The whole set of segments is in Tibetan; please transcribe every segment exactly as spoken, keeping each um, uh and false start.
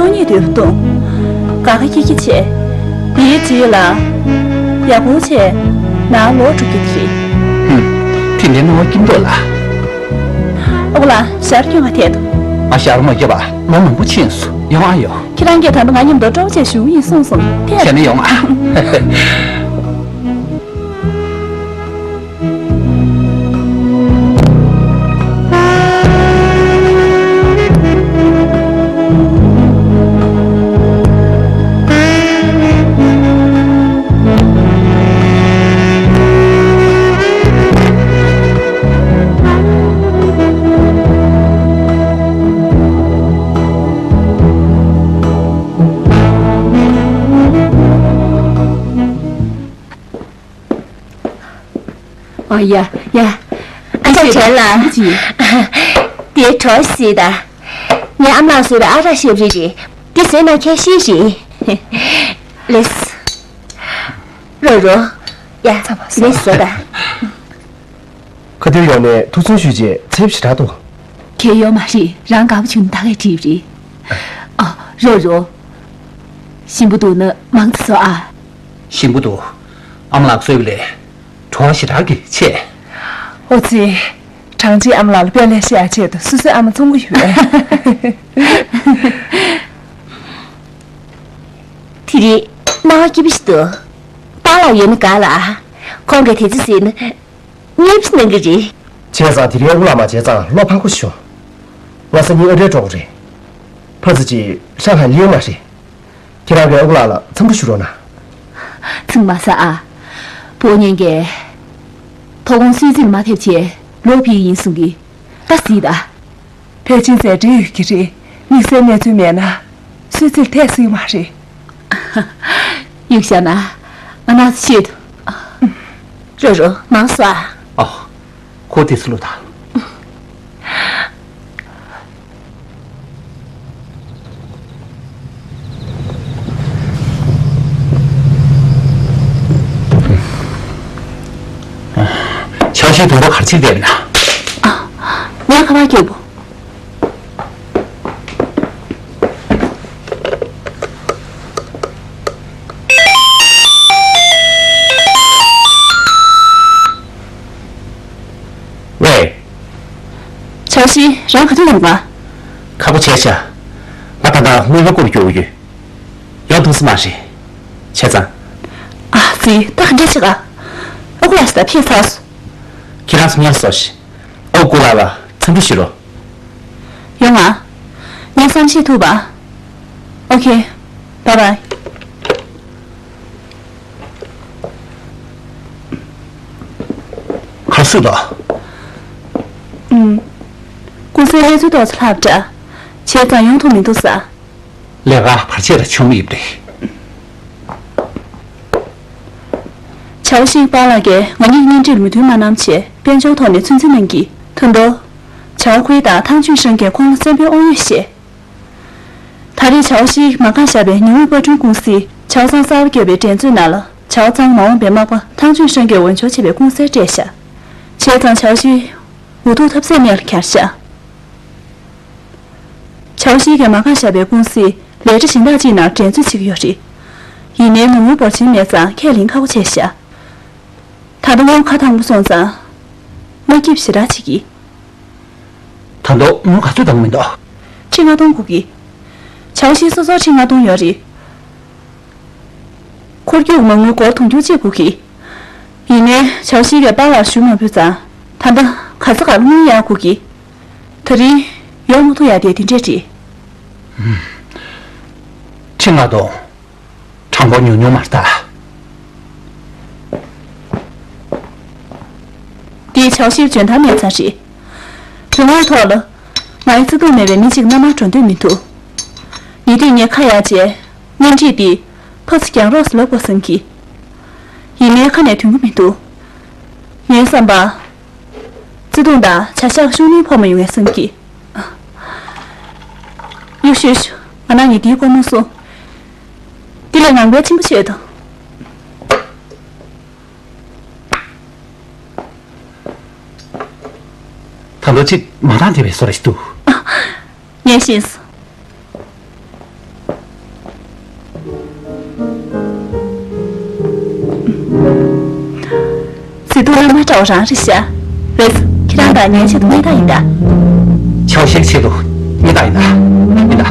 ཁོ་གཉིས་དུས་བཏུང་། དགའ་ཁ་སྐྱིད་སྐྱིད་བྱས། དེའི་རྗེས་ལ། ཡག་པོ་བྱས། ནང་ལོག་འགྲོ་རྒྱུ་དེ་རེད། ཧུམ། དེ་འདྲའི་སྣང་བ་སྐྱིད་མདོག་ལ། ཨོ་ལ། ཞར་སྐྱོན་ག་ཐད་དུ། ང་ཞར་མ་བརྒྱབ་པ་ལོ་མང་པོ་ཕྱིན་སོང་། ཡོང་ཨ་ཡོང་། ཁྱེད་རང་གིས་ད་ལྟ་ང་མཉམ་དུ་སྤྲོ་བོ་བྱས་བཞུགས་ཡིན་གསུངས་སོང་། ཐད། བྱས་ན་ཡོང་ཨ། ཨ་ཡ་ཡ། ཨ་ཅག་བྱས་ལ། ཅི། དེའི་གྲོགས་ཤིག་ད། ངའི་ཨ་མ་ལགས་བཟོས་པའི་ཨ་རག་ཤེས་རེད་རེད། དེ་བཟོས་ན་ཁྱད་ཤེས་རེད། ལེས། རོ་རོ། ཡ། ཚ་བ་ས། ལེས་བཟོ་ད། ཁ་ཐུག་ཡོང་ནས་ཐུགས་སུན་ཞུས་རྗེས་ཚེབ་ཞེ་དྲག་འདུག་ཁྱེད་ཡོད་མ་རེད། རང་དགའ་པོ་བྱུང་ན་ད་གས་བྲིས་རེད། ཨ། རོ་རོ། ཞིམ་པོ་འདུག་ན་མང་ཙམ་བཟོ་ཨ། ཞིམ་པོ་འདུག་ཨ་མ་ལགས་བཟོས་པ་ལས་བྲོ་བ་ཞེ་དྲག་གི་ཆེ། ཨོ་ཙི། གྲང་ཅིའི་ཨ་མ་ལགས་ལ་དཔེ་ལེགས་ཤོས་ཡ་ཆེད་དུ་སོ་སོའི་ཨ་མ་བཙོང་གི་ཡོད། དེ་རིང་སྣང་བ་སྐྱིད་པོ་ཞིག་འདུག་པཱ་ལགས་ཡོད་ན་དགའ་ལ། ཁོང་གིས་དེ་ཚོ་ཟེར་ན། ངེས་པ་གནང་གི་རེད། བྱས་ཙང་དེ་རིང་ཨ་ཁུ་ལགས་མ་བྱས་ཙང་བློ་ཕངས་པོ་བྱུང་། ང་སང་ཉིན་ཨ་རིར་འགྲོ་དགོས་རེད། ཕ་ཙི་ཅིག་ཧྲང་ཧའེ་སླེབས་ཡོད་མ་རེད། ཁྱེད་རང་གིས་ཨ་ཁུ་ལགས་ལ་འཚམས་འདྲི་ཞུ་རོགས་གནང་། ཚིག་མ་ཟ་ཨ། ཕོ་ཉན་གས། ཐོ་ཁོང་གསོལ་ཚིགས་ལ་མ་ཕེབས་བྱས་ལོག་ཕེབས་ཡིན་གསུང་གི། ད་གཟིགས་ད། ཕལ་ཆེར་མཛད་བྲེལ་ཡོད་ཀྱི་རེད། དམིགས་བསལ་གནས་ཚུལ་མེད་ན། གསོལ་ཚིགས་ལ་ཐད་སྲིད་མ་རེད། གཡུག་བཞག་ན། ང་ན་ཤེས་དུ། རོ་རོ་མང་སོ་ཨ། ཨོ། ཁོ་དེ་ཚོ་ལོ་ད། ཆང་ཤིང་དུང་པ་གར་ཕྱིན་བསྡད་ན། ཨ། ངས་ཁ་པར་སྐྱོབ་པོ། ཝེ། ཆའོ་ཤི། རང་ག་དུས་ཡོང་ག་ཁག་པོ་བྱས་ཤག་ང་ད་ལྟ་དངུལ་ཁང་སྒོ་རུ་རྒྱུག་ཡོད། ཡོང་ཐུབ་ས་མ་རེད། བྱས་ཙང་། ཨ་ཙི། ད་ག་འདྲ་བྱེད་ག་ཨ་ཁུ་ལགས་ད་ཕེབས་ཚར་སོང་། ཁྱེད་རང་ཚོ་ཉལ་སོང་ཞིག་ཨ་ཁུ་ལགས་ལ་འཚམས་འདྲི་ཞུ་རོགས། ཡོང་ང་། ངས་བསམ་ཤེས་ཐུབ་པ། ཨོ་ཁེ། བཱའི་བཱའི། ག་སུ་དང་། ཨུམ། ཀུན་གསལ་གནས་ཚུལ་ཏོག་ཙམ་ལྷག་འདྲ། བྱས་ཙང་ཡོང་ཐུབ་མི་འདུག་ས། ལས་ཀ་བར་ཆད་ལ་བྱུང་ཡོད་པ་རེད། ཆའོ་ཤིག་པཱ་ལགས་ཀྱིས་ང་གཉིས་ཀྱི་གཉེན་སྒྲིག་ལ་མོས་མཐུན་མ་གནང་བྱས་དཔལ་འབྱོར་ཐོག་ནས་ཚོད་འཛིན་གནང་གིས། ད་དུང་། ཆའོ་ཁུའེ་དང་ཐང་ཅུན་ཧྲེང་གིས་ཁོང་ལ་བཙན་པོའི་དབང་ཡོད་བཤད། ད་རེས་ཆའོ་ཤིས་མ་རྐང་བཞག་པའི་ཉི་འོད་པར་སྐྲུན་ཀུང་སིས་ཆའོ་ཚང་གསར་པ་བསྐྱོད་པའི་འགྲན་རྩོད་ནང་ལ་ཆའོ་ཚང་མ་འོངས་པའི་དམག་པ་ཐང་ཅུན་ཧྲེང་གིས་འོས་སྦྱོར་བྱས་པའི་ཀུང་སིར་སྤྲད་བཞག་བྱས་ཙང་ཆའོ་ཤིས་འུ་ཐུག་ཐབས་ཟད་མེད་ལ་གྱར་བཞག་ཆའོ་ཤིས་ཀྱིས་མ་རྐང་བཞག་པའི་ཀུང་སིས་ལས་གྲྭ་གཞན་དག་ཅིག་ནང་འགྲན་རྩོད་བྱེད་ཀྱི་ཡོད་རེད། ཡིན་ནའི་ངོ་རྒོལ་འབོར་ཆེན་མེད་ཙང་ཁས་ལེན་ཁག་པོ་བྱས་བཞག་ད་དུང་ཁ་ཐང་པོ་སོང་ཙང་མ་སྐྱིད་ཞེ་དྲག་བྱེད་ཀྱི། ད་དུང་དངུལ་ག་ཚོད་འདང་མི་འདུག་ཁྲི་ལྔ་སྟོང་དགོས་ཀྱི། ཆའོ་ཤིས་སོ་སོར་ཁྲི་ལྔ་སྟོང་ཡོད་རེད། འཁོར་རྒྱུག་མ་དངུལ་སྒོར་དུང་ཕྱུར་གཅིག་དགོས་ཀྱི། ཡིན་ནའི་ཆའོ་ཤིས་ཀྱིས་པཱ་ལགས་ཞུ་མ་ཕོད་ཙང་ད་ལྟ་ག་ས་ག་ལ་དངུལ་གཡར་དགོས་ཀྱི། དེ་རིང་ཡོང་མ་ཐུབ་ཡ་དེ་དེ་འདྲས་རེད། ཁྲི་ལྔ་སྟོང་། གྲངས་འབོར་ཉུང་ཉུང་མ་རེད་ད། འདི་ཆའོ་ཤིའི་འཇོན་ཐང་མེད་ཙང་རེད། དོན་དངོས་ཐོག་ལ། ང་ཡི་བརྩེ་དུང་མེད་པའི་མི་གཅིག་མནའ་མར་འགྲོ་འདོད་མི་འདུག་ཉེ་དུས་ངས་ཁ་ཡར་བྱས། གཉེན་སྒྲིག་འདི་ཕར་ཚུར་རྒྱག་རོགས་ལབ་དགོས་བསམ་གི། ཡིན་ནའི་ཁ་ནས་ཐོན་གྱི་མི་འདུག་ངའི་བསམ་པར། བརྩེ་དུང་དང་བྱ་གཞག་ཤུགས་སྣོན་ཕོག་མ་ཡོང་ངས་བསམ་གི། ཡུག་ཤོད་ཤོད། ང་ནང་ནས་འདིའི་སྐོར་མ་གསུང་། འདི་ལས་ངང་པའི་ཆེན་པོ་བྱེད་དང་། ད་ལོ་གཅིག་མ་བཏང་བསྡད་པའི་བཟོ་འདྲ་ཞིག་འདུག་ངས་ཤེས་སོང་། རང་རེད་ཤག་རེད། ཁྱེད་རང་དང་ངའི་ཆེད་དུ་མངའ་བདག་ཡིན་ད། ཆའོ་ཤིན་ཆེད་དུ་མངའ་བདག་ཡིན་ད། ཡིན་ད།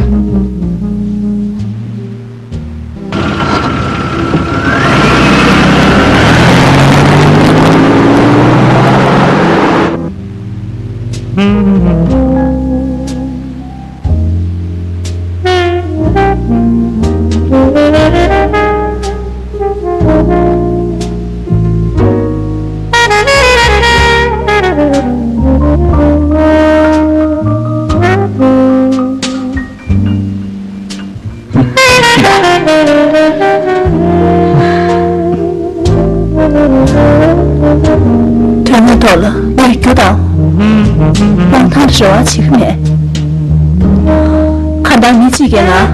དོན་དངོས་ཐོག་ལ་ངས་རྒྱུ་དང་། རང་ཐང་རེ་བ་བྱེད་ཀྱི་མེད། གང་ལྟར་མི་གཅིག་གིས་ང་།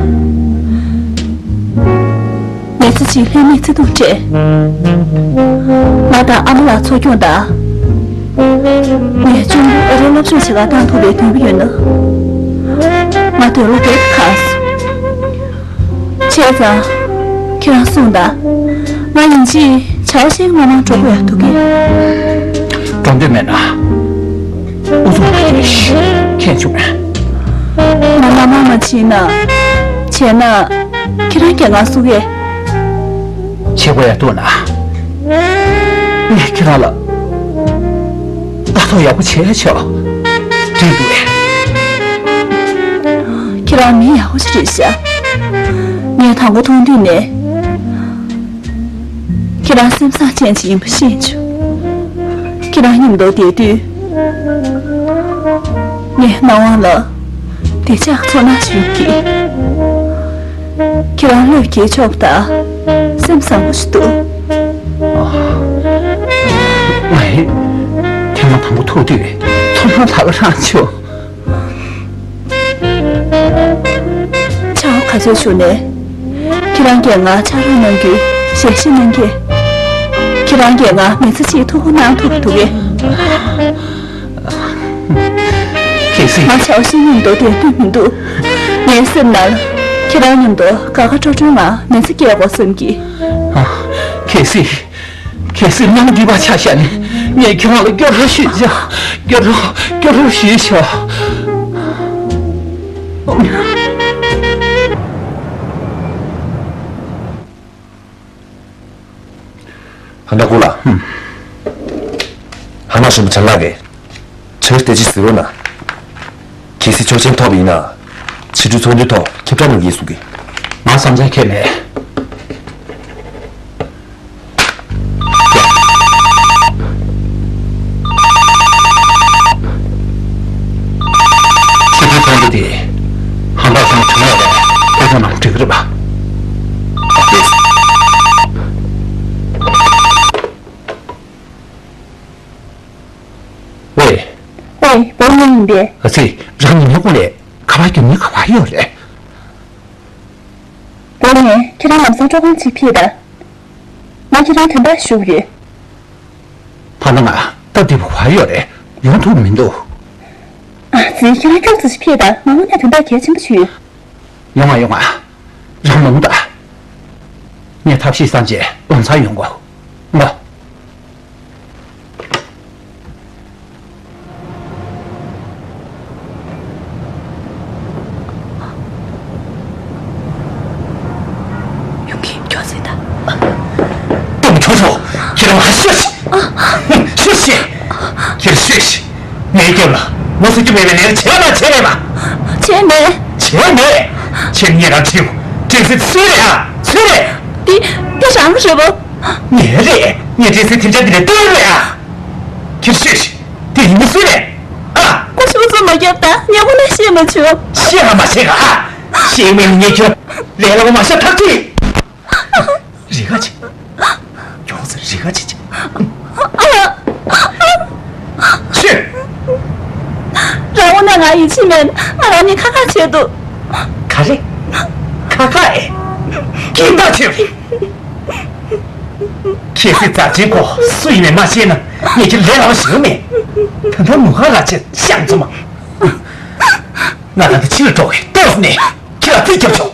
མི་ཚེ་གཅིག་ལྷད་མེད་བརྩེ་དུང་སྤྲད། ང་དང་ཨ་མ་ལགས་འཚོ་སྐྱོང་དང་། ངས་གཅུང་པོ་ཨ་རིར་སློབ་སྦྱོང་བྱེད་གར་བཏང་ཐུབ་པའི་འདུན་པ་ཡོད་ན། ང་འདོད་བློ་རྒྱས་ཁག་སོང་། བྱས་ཙང་། ཁྱེད་རང་གསུངས་དང་། ང་ཡིན་གཅིག་བྱའོ་ཤིན་མངའ་འབངས་འགྲོ་དགོས་ཡག་འདུག་གས། འགྲོ་འདོད་མེད་ན། ཨུ་ཚུགས་མ་བྱེད། ཁྱེད་བྱུང་། ང་མངའ་འབངས་མ་བྱེད་ན། བྱས་ན། ཁྱེད་རང་གིས་ང་གསུང་གས། བྱེད་དགོས་ཡག་འདུག་ན། ངས་ཁྱེད་རང་ལ། ལྟ་རྟོག་ཡག་པོ་བྱས་ཆོག་འགྲིག་འདུག་གས། ཁྱེད་རང་མི་ཡག་པོ་ཞིག་རེད་ཤག་ངས་དང་པོ་མཐོང་དུས་ནས། ཁྱེད་རང་སེམས་བཟང་ཅན་ཅིག་ཡིན་པ་ཤེས་བྱུང་། ཁྱེད་རང་མཉམ་དུ་བསྡད་དུས། ངའི་སྣང་བ་ལ་བདེ་འཇགས་ཚོར་སྣང་ཞིག་ཡོང་གི། ཁྱེད་རང་བློས་འགེལ་ཆོག་པ་དང་སེམས་བཟང་པོ་ཞིག་འདུག་ཨ། ང་ཡིས་ཐེངས་མ་དང་པོ་ཐུག་དུས་ཚོར་སྣང་དག་རང་བྱུང་། ཆར་པ་ག་ཚོད་བྱུང་ནས། ཁྱེད་རང་གིས་ང་ཕྱག་རོགས་གནང་རྒྱུའི་ཞལ་བཞེས་གནང་གས། ཁྱེད་རང་གིས་ང་མི་ཚེ་གཅིག་ཐུགས་ཁུར་གནང་ཐུབ་འདུག་གས། གལ་སྲིད། ང་བྱའོ་ཤིན་མཉམ་དུ་བསྡད་འདོད་མི་འདུག་ངའི་སེམས་ནང་ཁྱེད་རང་མཉམ་དུ་དགའ་དགའ་སྤྲོ་སྤྲོའི་ངང་མི་ཚེ་སྐྱེལ་དགོས་བསམ་གི། ཨ། གལ་སྲིད། གལ་སྲིད་གནམ་འདི་བར་ཆ་བཞག་ནས་ངས་ཁྱེད་རང་ལ་སྐྱོ་རོགས་ཞུས་བྱ། སྐྱོ་རོགས། སྐྱོ་རོགས་ཞུས་བྱ། ཧན་ད་ཀུ་ལ། ཧ་མ་ཧྲིན་པོ་ཆེན་ལགས་ཀྱིས། ཆེར་བལྟས་ཅི་ཟེར་རོ་ན། གལ་སྲིད་ཆོག་མཆན་ཐོབ་ཡིན་ན། ཕྱི་དྲོའི་ཚོགས་འདུའི་ཐོག་ཁྱབ་བསྒྲགས་གནང་གི་ཡིན་གསུང་གི། ང་བསམ་ཚུལ་ཁྱད་མེད། ཕྱི་དྲོའི་ཚོགས་འདུ་དེ། ཧམ་པ་སང་དྲི་མ་རེད། ཁོ་ཚོ་ནང་འགྲིག་གི་རེད་པ། ཝེ། ཝེ། བོད་མི་ཡིན་པས། ཨ་ཙི། རང་ཉིད་ནས་ཀུ་ལས་ག་པར་རྒྱུ་མི་ག་པར་ཡོད་རེད། དེ་ནས་ཁྱེད་རང་ལམ་སང་སྤྲོ་ཁང་གཅིག་ཕེབས་དང་། ང་ཁྱེད་རང་དོན་དག་ཞུ་གི་ཡོད། ཕ་ན་ང་སྟབས་བདེ་པོ་ག་པར་ཡོད་རེད། ཡོང་ཐུབ་མི་འདུག་ཨ་ཙི། ཁྱེད་རང་སྐྱོབ་ཙམ་ཞིག་ཕེབས་དང་། ང་དངོས་གནས་དོན་དག་གལ་ཆེན་པོ་ཞིག་ཡོད། ཡོང་ང་ཡོང་ང་། རང་མ་འོང་ད། ངས་ཐབས་ཤེས་བསམ་བྱས་ལམ་སང་ཡོང་གོ། ངོ་། ཡོང་གི་མགྱོགས་ཟེར་ད། ཏུང་ཁྲོ་ཁྲོ། ཁྱེད་རང་ཧ་ཤོད་ཤིག་ཤོད་ཤིག་ཁྱེད་ཤོད་ཤིག་ངའི་རྒྱབ་ལ་ངོ་སོ་སྐྱོ་བའི་ལས་བྱས་མ་བྱས་མེད་པ། བྱས་མེད། བྱས་མེད། ཁྱེད་ངས་རང་དྲིའུ་ཀྲིན་སི་སུ་རེད་ཨ། སུ་རེད། འདི་འདི་རང་རེད་པ། ངས་རེད། ངས་ཀྲིན་སི་དེ་འདྲ་འདི་ནས་ལྟོས་རེད་ཨ། ཁྱེད་ཤོད་ཤིག་དེ་ཡིན་མི་སུ་རེད་ཨ། ཁོ་ཤོག་ཙམ་མ་རྒྱབ་ད་ངས་ཁོ་ན་ཤེས་མ་བྱུང་། ཤེས་ལ་མ་ཤེས་ག་ཨ། ཤེས་མེད་ངས་ཁྱོད་ལས་སླ་པོ་མ་བཤད་ཐག་ཆོད། རེ་ཁ་ཆེ། མགྱོགས་ཙམ་རེ་ཁ་ཆེ་ཆེ། ཤི། རང་དབང་ན་ང་ཡིད་ཆེས་མེད། ང་རང་ཉིད་ཁ་ཁ་བྱས་འདུག་ག་རེ། ཁ་ཁ་ཨེ། སྐྱིད་པ་ཆེ། ཁྱེད་སྲིད་རྩ་ཆེན་ཁོ་སུ་ཡིན་མིན་མ་ཤེས་ན་ངས་ཁྱེད་ལས་སླ་པོ་ཞིག་མེད། ད་ལྟ་མུ་ཧ་ར་ཆེ་ཤང་ཚོ་མ། ང་རང་གི་ཕྱི་ལ་འགྲོ་གི་ལྟོས་ནས་ཁྱེད་ལ་རྩིས་རྒྱབ་ཆོག་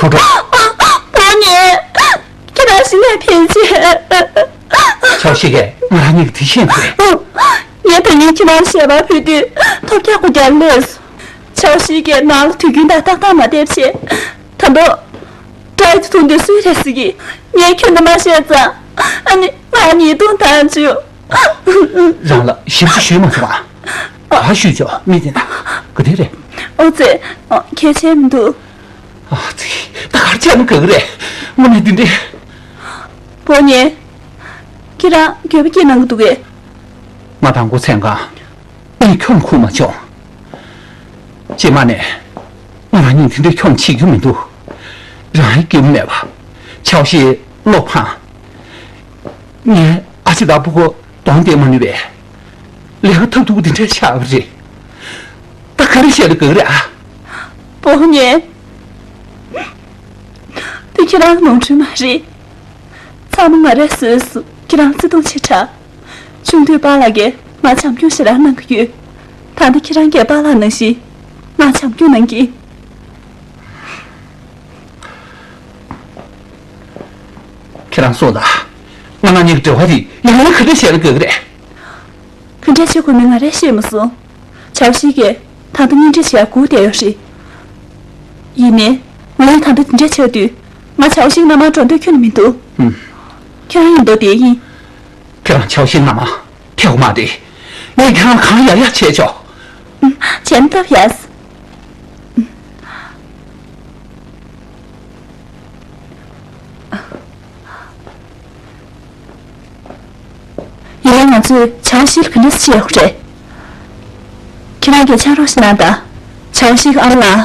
འགྲོ་འགྲོ། ཨ། ཨ། ཕོ་ཉེ། ཁྱེད་རང་ཤི་ནས་ཕན་ཆད། ཆའོ་ཤི་གས་ང་རང་གཉིས་ཀྱི་དེ་ཤེས་ནི་རེད། ངས་ད་ངས་ཁྱེད་རང་ཞལ་པར་ཕུལ་དུས་ཐོབ་རྒྱག་དགོས་རྒྱག་ལས། ཆའོ་ཤི་གས་ནང་ལ་དུས་རྒྱུན་དང་ཏག་ཏག་མ་བསྡད་བྱས། ད་དུང་། ཏྲའི་ཐུང་དུ་སུས་རེད་ཟེར་གི། ངས་ཁྱོད་འདི་མ་བཤད་ཙང་། ཨ་ནི་ང་ཉེས་རྡུང་བཏང་བཅུག། རང་ལ་ཞིབ་ཅིག་ཞུས་མ་སོང་ཨ། ག་ཞུས་ཆོག་མི་དེ་ན་ག་དེ་རེད། ཨོ་ཙི། ཨོ། གལ་ཆེན་མི་འདུག། ཨ་ཙི། ད་གར་བྱས་ན་ག་གི་རེད། དངོས་གནས་འདི་འདྲས། ཕོ་ཉེ། ཁྱེད་རང་འགྱོད་པ་སྐྱེ་གནང་གི་འདུག་གས། ང་དང་པོ་མཚན་གང་། ངས་ཁྱོད་ཁུར་མ་བྱུང་། རྗེས་མ་ནས་ང་རང་ཉིད་དེ་འདྲའི་ཁྱོད་བྱེད་རྒྱུ་མི་འདུག། རང་ཡི་སྐྱིད་པོ་མེད་པ། ཆའོ་ཤིའི་བློ་ཕངས། ངའི་ཨ་ཅེ་དང་ཕྲུ་གུ་གདོང་བསྟན་མ་ནུས་པས། ལས་ཀ་ཐབས་སྡུག་འདི་འདྲ་ཆགས་པ་རེད། ད་ག་རེ་བཤད་ན་དགའ་གི་རེད་ཨ། ཕོ་ཉེ། འདི་ཁྱེད་རང་ནོར་འཁྲུལ་མ་རེད། ཚང་མ་ང་རས་བཟོས་སོང་། ཁྱེད་རང་བརྩེ་དུང་ཆེ་དྲགས། ཆུང་དུས་པཱ་ལགས་ཀྱིས་ང་བྱམས་སྐྱོང་ཞེ་དྲག་གནང་གི་ཡོད། ད་ལྟ་ཁྱེད་རང་གིས་པཱ་ལགས་ནང་བཞིན་ང་བྱམས་སྐྱོང་གནང་གི། ཁྱེད་རང་སོང་ད། ང་རང་གཉིས་ཀྱི་འབྲེལ་བ་དེ་ཡང་ཡང་ག་འདྲ་བྱས་ན་དགའ་གི་རེད། ག་འདྲ་བྱེད་དགོས་མིན་ང་རས་ཤེས་མ་སོང་། ཆའོ་ཤི་གིས་ད་ལྟ་གཉེན་སྒྲིག་བྱེད་ཡག་སྒུག་བསྡད་ཡོད་རེད། ཡིན་ནའི། ང་ཡང་ད་ལྟ་འདི་འདྲ་བྱས་དུས། ང་ཆའོ་ཤིའི་མནའ་མར་འགྲོ་འདོད་ཁྱོན་ནས་མི་འདུག། ཧུམ། ཁྱེད་རང་ཡིན་མདོག་བསྡད་ཡིན། ཁྱེད་རང་ཆའོ་ཤིའི་མནའ་མ་ཐེག་མ་རེད། ངས་ཁྱེད་རང་གང་ཡག་ཡག་བྱས་ཆོག། ཨུམ། བྱས་ན་སྟབས་ཡག། ཡིན་ནའི་ང་ཚོས་ཆའོ་ཤི་ལ་ག་འདྲ་སེ་བཤད་དགོས་རེད། ཁྱེད་རང་གིས་ཕྱག་རོགས་ཤིག་གནང་དང་། ཆའོ་ཤི་གི་ཨ་མ་ལགས།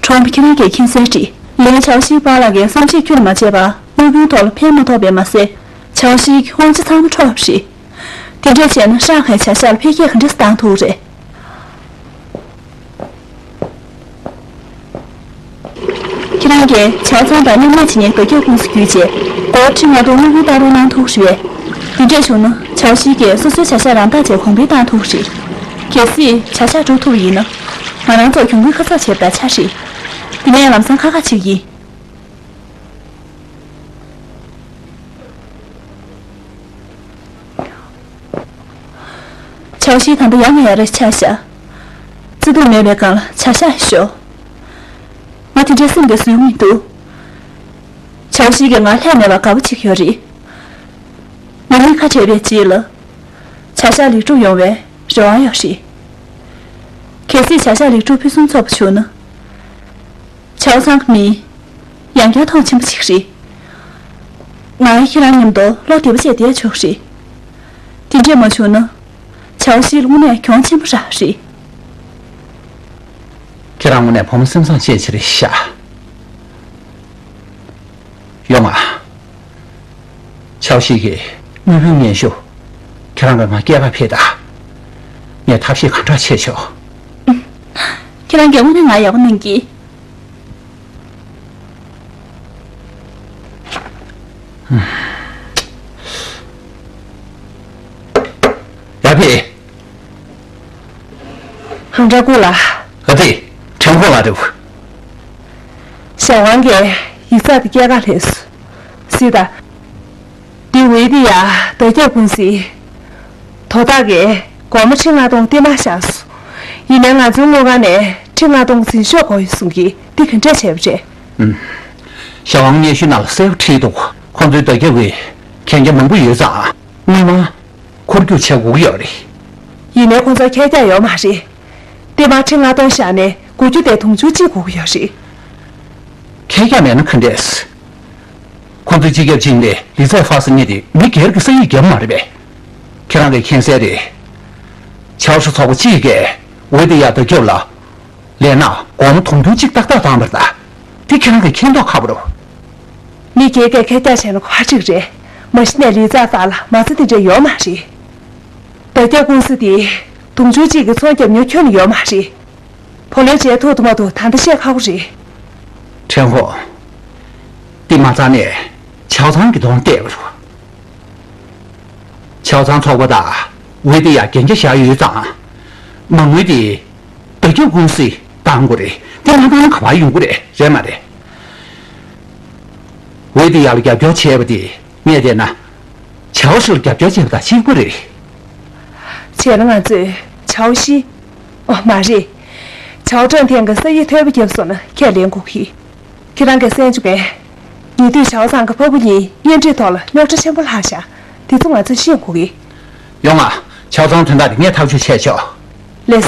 གྲོངས་པ་ཁྱེད་རང་གིས་མཁྱེན་གསལ་རེད། ཡིན་ནའི་ཆའོ་ཤི་གི་པཱ་ལགས་ཀྱིས་བསམ་ཤེས་ཁྱོན་ནས་མ་བྱས་པར་དམག་དཔུང་ཐོག་ལ་ཕན་མ་ཐོགས་པས་མ་ཟད། ཆའོ་ཤི་གི་དབང་ཆ་ཚང་མ་འཕྲོག་པ་རེད། དེ་འདྲས་བྱས་ན་ཧྲང་ཧའེ་བྱ་གཞག་ལ་འཕེལ་རྒྱས་ག་འདྲས་སེ་གཏང་ཐུབ་རེད། ཁྱེད་རང་གིས་ཆའོ་ཚང་དང་མཉམ་ལས་བྱེད་མཁན་བརྡ་ཁྱབ་ཀུང་སི་བརྒྱུད་བྱས། སྒོར་ཁྲི་ལྔ་སྟོང་དངུལ་བུན་བཏང་རོགས་གནང་ཐུབ་ཀྱི་རེད། དེ་འདྲས་བྱུང་ན་ཆའོ་ཤི་གིས་སོ་སོའི་བྱ་གཞག་རང་བདག་བྱས་གོང་འཕེལ་བཏང་ཐུབ་ཀྱི་རེད། གལ་སྲིད་བྱ་གཞག་འགྲུབ་ཐུབ་པ་ཡིན་ན། ང་རང་ཚོར་གྱོང་གུན་ཁ་གསབ་བྱེད་པ་དང་ཆ་རེད། དེ་ནས་ལམ་སང་ཁ་ཁ་བྱེད་ཀྱི་ཡིན། ཆའོ་ཤི་ད་ལྟ་ཡ་ང་ཡ་རེ་ཆགས་ཤག། བརྩེ་དུང་མེད་པའི་སྒང་ལ་བྱ་གཞག་ཤོར། ང་དེ་འདྲའི་སེམས་ཀྱི་བཟོད་མི་འདུག། ཆའོ་ཤི་གིས་ང་ལྷད་མེད་པར་དགའ་པོ་བྱེད་ཀྱི་ཡོད་རེད། ང་གཉིས་ཁ་བྲལ་བའི་རྗེས་ལ། བྱ་གཞག་ལེགས་གྲུབ་ཡོང་བའི་རེ་བ་ཡོད་རེད། གལ་སྲིད་བྱ་གཞག་ལེགས་གྲུབ་ཕུན་སུམ་ཚོགས་པ་བྱུང་ན། ཆའོ་ཚང་གི་མིང་ཡང་བསྐྱར་མཐོང་ཆེན་པོ་ཅིག་རེད། ང་ཡང་ཁྱེད་རང་མཉམ་དུ་བློ་བདེ་པོ་བྱས་བསྡད་ཆོག་རེད། དེ་འདྲས་མ་བྱུང་ན། ཆའོ་ཤི་དངོས་གནས་གྱོང་ཆེན་པོ་རག་རེད། ཁྱེད་རང་དངོས་གནས་བུ་མོ་སེམས་བཟང་ཅན་ཅིག་རེད་ཤག། ཡོང་ང་། ཆའོ་ཤི་གིས་དངུལ་བུན་སྙན་ཞུ། ཁྱེད་རང་གིས་ང་སྐྱེལ་ག་ཕེབས་དང་། ངས་ཐབས་ཤེས་གང་དྲག་བྱས་ཆོག། ཁྱེད་རང་གིས་དངོས་གནས་ང་ཡག་པོ་གནང་གི། ཡར་ཕེབས། ཧང་ཀྲང་ཀུང་ལགས། ཨ་ཙི། ཁྲེང་ཧོ་ལགས་རེད། ཞའོ་ཝང་གིས་ཡིག་ཚགས་དེ་སྐྱེལ་ག་སླེབས་སོང་། གཟིགས་དང་། འདི་ཝེ་ཏི་ཡ་བརྡ་ཁྱབ་ཀུང་སི། དོ་བདག་གིས་སྒོར་མོ་ཁྲི་ལྔ་སྟོང་རྟེན་མ་བཞག་སོང་། ཡིན་ནའི་ང་ཚོའི་དངུལ་ཁང་ནས་ཁྲི་ལྔ་སྟོང་འཛིན་ཤོག་དགོས་ཡོད་གསུང་གིས། འདི་ག་འདྲས་བྱས་པ་རེད། ཨུམ། ཞའོ་ཝང་སྙན་ཞུ་ནང་ལ་གསལ་པོ་བྲིས་འདུག། ཁོང་ཚོའི་བརྡ་ཁྱབ་ཀྱི་གན་རྒྱ་མང་པོ་ཡོད་ཙང་། དངུལ་མང་འཁོར་རྒྱུག་བྱེད་དགོས་ཀྱི་ཡོད་རེད། ཡིན་ནའི་ཁོང་ཚོར་ཁེར་རྒྱག་ཡོད་མ་རེད། རྟེན་མ་ཁྲི་ལྔ་སྟོང་བཞག་ནས་དགུ་བཅུ་དང་དུང་ཕྱུར་གཅིག་དགོས་ཀྱི་ཡོད་རེད། ཁེར་རྒྱག་མེད་ན་ག་འདྲས། ཁོང་ཚོའི་སྤྱི་ཁྱབ་ཅིང་ལི་ལི་ཙའི་ཧྥ་སི་གཉིས་དེ་མི་སྒེར་གྱི་ས་ཡིག་བརྒྱབ་མ་རེད་པས། ཁྱེད་རང་གིས་མཁྱེན་གསལ་རེད། ཆའོ་ཧྲི་ཚོགས་པ་གཅིག་གིས་ཝེ་ཏི་ཡ་བརྡ་ཁྱབ་ལ། ལས་ན་སྒོར་མོ་དུང་ཕྱུར་གཅིག་ཏག་ཏག་བཏང་བ་རེད་ད། དེ་ཁྱེད་རང་གིས་མཁྱེན་མདོག་ཁ་པོ་རེད། མི་སྒེར་གྱིས་ཁེར་རྒྱག་བྱས་ན་ག་པར་འགྲིག་རེད། མ་གཞི་ནས་ལི་ཙའི་ཧྥ་ལ་མ་རྩ་དེ་འདྲ་ཡོད་མ་རེད། བརྡ་ཁྱབ་ཀུང་སི་དེ་དུང་ཕྱུར་གཅིག་གི་ཚོང་རྒྱབ་མྱོང་ཁྱོན་ནས་ཡོད་མ་རེད། བུ་ལོན་འཇལ་ཐུབ་ཐུབ་མ་ཐུབ་ད་ལྟ་བཤད་ཁག་པོ་རེད། ཁྲེང་ཧོ། འདི་མ་རྩ་ནས་ཆའོ་ཚང་གི་དོན་བལྟས་པ་རེད། ཆའོ་ཚང་ཚོགས་པ་དང་ཝེ་ཏི་ཡ་གན་རྒྱ་བཞག་ཡོད་ཙང་། མ་དངུལ་དེ་བརྡ་ཁྱབ་ཀུང་སིས་བཏང་དགོས་རེད། དེ་མ་བཏང་ན་ག་པར་ཡོང་གི་རེད། རེད་མ་རེད། འོས་དེ་ཡག་ལ་རྒྱབ་སྐྱོར་བྱས་པ་དེ་ངས་བལྟས་ན། བྱའོ་ཞི་ལ་རྒྱབ་སྐྱོར་བྱས་པ་དང་གཅིག་པ་རེད། བྱས་ན་ང་ཚོས་བྱའོ་ཞི། ཨོ་མ་རེད། བྱའོ་ཀྲང་ཐན་གྱི་ས་ཡིག་ཐོལ་པ་བརྒྱབ་སོང་ན་ཁས་ལེན་དགོས་ཀྱི། ཁྱེད་རང་གིས་གསན་བཅུག་གས། ཉེ་དུས་བྱའོ་ཚང་གི་ཕ་བུ་གཉིས་གཉེན་སྒྲིག་ཐོག་ལ་རྙོག་དྲ་ཆེན་པོ་ལྷག་ཤག་དེ་ཚོ་ང་ཚོས་ཤེས་དགོས་ཀྱི། ཡོང་ང་། བྱའོ་ཚང་དོན་དག་དེ་ངས་ཐག་གཅོད་བྱས་ཆོག་ལེས།